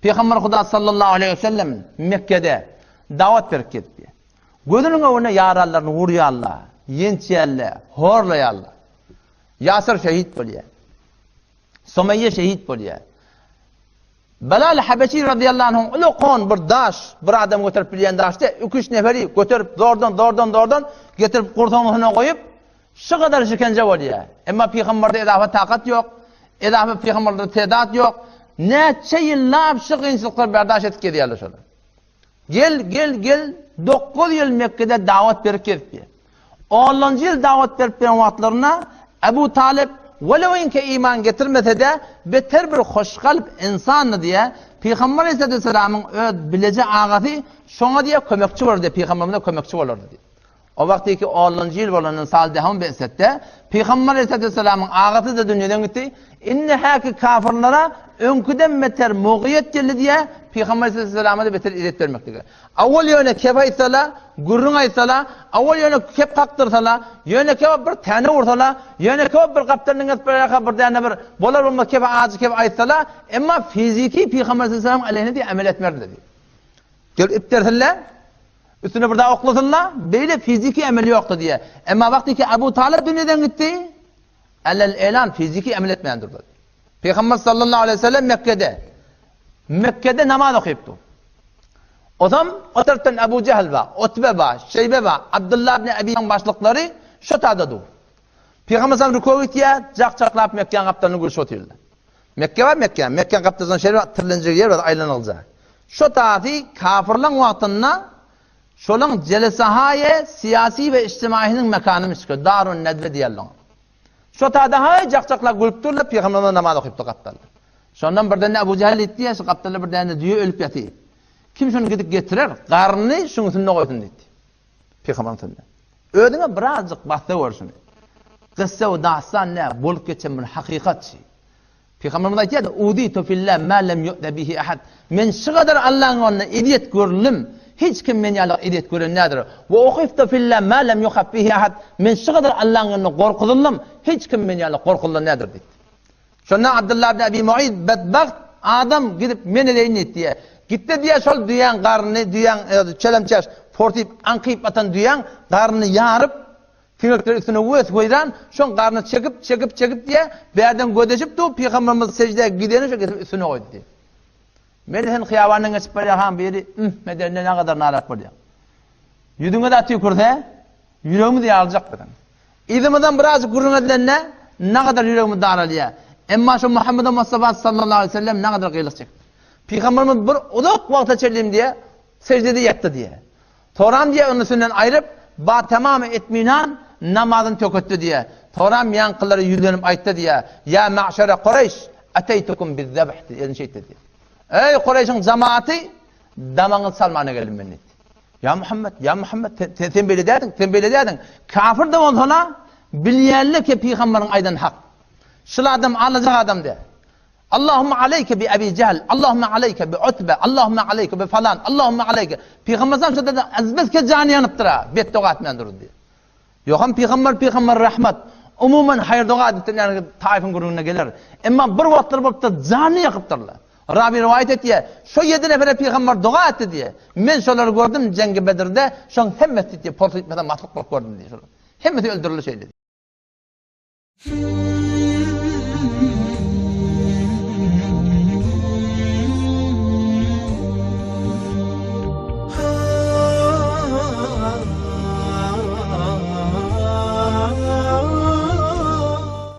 Pygamber Huda sallallahu aleýhi we sellem Mekgede dawat berip gezipdi. Gözüniň öňünde ýaranlaryny urýarlar, ýençýärler, horlaýarlar. Ýasir şehit bolýar. Sumeýýe şehit bolýar. Belal Habeşi radiyallahu anhuň uly bir daş, bir adam göterip bilýän daşdy, iki-üç neferi göterip zordan, zordan, zordan getirip gursagynyň goýup, Şu gadar şikenje bolýar. Emma pygamberde edafa takat ýok, edafa pygamberde tedat ýok. Näçe ýyllap şu kynçylyklary berdaş edip gezýärler şolar. Gel, gel, gel, 9 ýyl Mekgede dawat berip gezipdi. Onlanjy ýyl dawat berip beren wagtlarynda Ebu Talip welewinke iman getirmese-de beter bir hoşkalp ynsandy diýe, Pygamber Aleyhisselamyň öz bileje agasy şoňa diýe kömekçi bolardy, pygamberimize kömekçi bolardy diýe. O wagtyky onunjy ýyl bolandan Saldehun Besetde Pygamber aleyhissalamyň agasy-da dünýeden gitdi. Indi häki kafyrlara öňküden beter mugyýet geldi diýe Pygamber aleyhissalama-da beter ezýet bermeklige. Awal ýöne kep aýtsala, gürrüň aýtsala, awal ýöne kep kakdyrsala, ýöne kebap bir täne ursala, ýöne kebap bir gapdalyndan geçip barýarka bir däne bir bolar bolmaz kep ajy kep aýtsala, emma fiziki Pygamber aleyhissalamyň aleyhine diýe emel etmerdiler diýe. Gelip ipdersinler. Üstüne bir daha oklasynla, beýle fiziki emel ýokdy diýýär. Emma wagty ki Abu Talib dünýeden gitdi, alel elan fiziki emel etmän durdy. Pygamber sallallahu aleyhi ve sellem Mekke'de Mekke'de namaz okypdy. Ozam o tarapdan Abu Jahl ba, Utbe ba, Şeybe ba, Abdullah ibn Abi başlyklary şu tada dur. Pygamber sallallahu rükû gitýär, jak-jaklap Mekke'nin gapdalyny gülüşip otyrdy. Mekke bar, Mekke. Mekke'nin gapdalyndan şeýle bir tirlenjek ýer bar, aýlanylja. Şo taýy kafirleň wagtynda şolaň jelesahaýe syýasy we içtimaýynyň mekanymy çykyr, Darun Nedwe diýerler oňa. Şo taýda haý jak-jaklap gülüp durlar, pygamberimiz namaz okypdy gapdalda. Şondan birden Ebu Jehil diýdi, şu gapdalda bir däne düýe ölüp ýatyr. Kim şuny gidip getirer, garnyny şuň üstünde goýsun diýdi. Pygamberimiz üstünde. Özüňe birazjyk bassa gör şuny. Kyssa we dastan nä, bolup geçen bir hakykatçy. Pygamberimiz aýtýardy, Uzitu fillah ma lem yu'za bihi ahad. Men şu gadar Allahyň ýolunda ezýet görüldim, hiç kim men ýaly ezýet gören däldir. We uhiftu fillah ma lem yuhaf bihi ahad. Men şu gadar Allahyň ýolunda gorkuzyldym, hiç kim men ýaly gorkuzylan däldir diýdi. Şonda Abdullah ibn Abi Mu'id bedbagt adam gidip men edeýin diýdi diýýär. Gitdi diýýär şol düýäň garnyny, düýäň çelemçäş portyp aňkyp atan düýäň garnyny ýaryp, Siňekler üstüne wes-weýran, şoň garnyny çekip, çekip, çekip diýýär, bärden gözeşip dur, pygamberimiz seždä gideni şo getirip üstüne goýdy diýýär. Men sen hyýabandan geçip barýarkaň biri ühm edende nägadar narat bolýaň. Ýüzüňe zat tüýkürse, ýüregimiz ýaryljak biziň. Yzymyzdan birazjyk gürrüň edilende nägadar ýüregimiz daralýar. Emma şo Muhammed Mustafa sallallahu aleyhi ve sellem nägadar gyýlyk çekdi. Pygamberimiz bir uzak wagta çenli diýýär, seždede ýatdy diýýär. Soram diýýär, ony üstünden aýryp, ba tamamy itminan namazyny töketdi diýýär. Soram ýaňkylara ýüzlenip aýtdy diýýär, Ýa ma'şere Kureýş, eteýtukum bizzebh diýdi, elini şeýtdi diýýär. Eý, Kureýşiň jamaty, damagyňyzy salmana geldim men diýdi. Ýa Muhammet, ýa Muhammet, sen, sen beýle däldiň, sen beýle däldiň. Kafir-de bolsa-la, bilýärler ki, pygamberiň aýdany hak. Şul adam alajak adam däl. Allahumma aleyke bi Ebi Jehl, Allahumma aleyke bi Utbe, Allahumma aleyke bi falan, Allahumma aleyke. Pygamber sallam şonda azbezke jany ýanypdyr-a, betdoga etmän durdy diýip. Ýoham pygamber pygamber rahmat. Umuman haýyr doga edipdir, ýagny Taifyň gürrüňine geler. Emma bir wagtlar bolupdyr, janyny ýakypdyrlar. Rabi rowaýat etýär, şo ýedi nefere pygamber doga etdi diýýär. Men şolary gördüm Jeňgi Bedirde, şoň hemmesi diýýär, porsy gitmese maslyk bolup gördüm diýýär şolar. Hemmesi öldürildi şeýle.